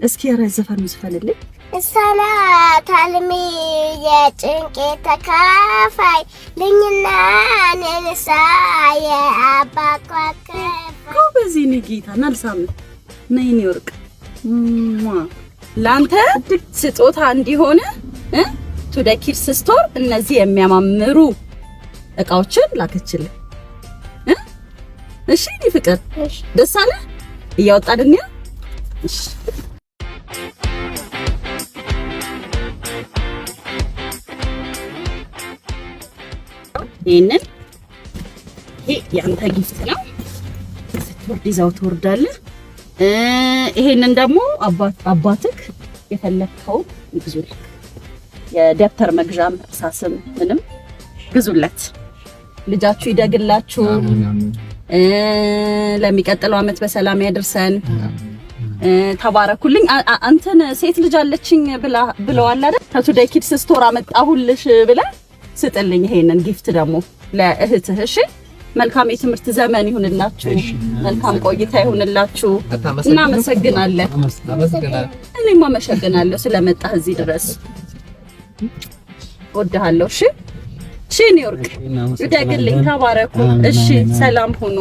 እስኪ ኧረ ዘፈኑ ዝፈንልኝ። እሷናት አልሜ የጭንቄ ተካፋይ ልኝና ንንሳ የአባኳ ጎበዝ የኔ ጌታ። ና ልሳምህ። ነይ የኔ ወርቅ። ለአንተ ስጦታ እንዲሆን Today Kids Store እነዚህ የሚያማምሩ እቃዎችን ላከችልህ። እሺ የኔ ፍቅር፣ ደስ አለ? እያወጣን እንያ። እሺ፣ ይሄንን ይሄ ያንተ gift ነው። ስትወርድ ይዛው ትወርዳለህ። ይሄንን ደግሞ አባትክ የፈለግከውን ይግዙልህ። የደብተር መግዣም እርሳስም ምንም ግዙለት። ልጃችሁ ይደግላችሁ። ለሚቀጥለው አመት በሰላም ያድርሰን። ተባረኩልኝ። አንተን ሴት ልጅ አለችኝ ብላ ብለዋል አይደል? ከ Today Kids Store አመጣሁልሽ ብለህ ስጥልኝ ይሄንን gift ደግሞ ለእህትህ። እሺ፣ መልካም የትምህርት ዘመን ይሁንላችሁ። መልካም ቆይታ ይሁንላችሁ። እናመሰግናለን። እኔም አመሰግናለሁ ስለመጣህ እዚህ ድረስ። እወድሃለሁ። እሺ እሺ፣ ኒውዮርክ እደግልኝ። ተባረኩ። እሺ፣ ሰላም ሁኑ።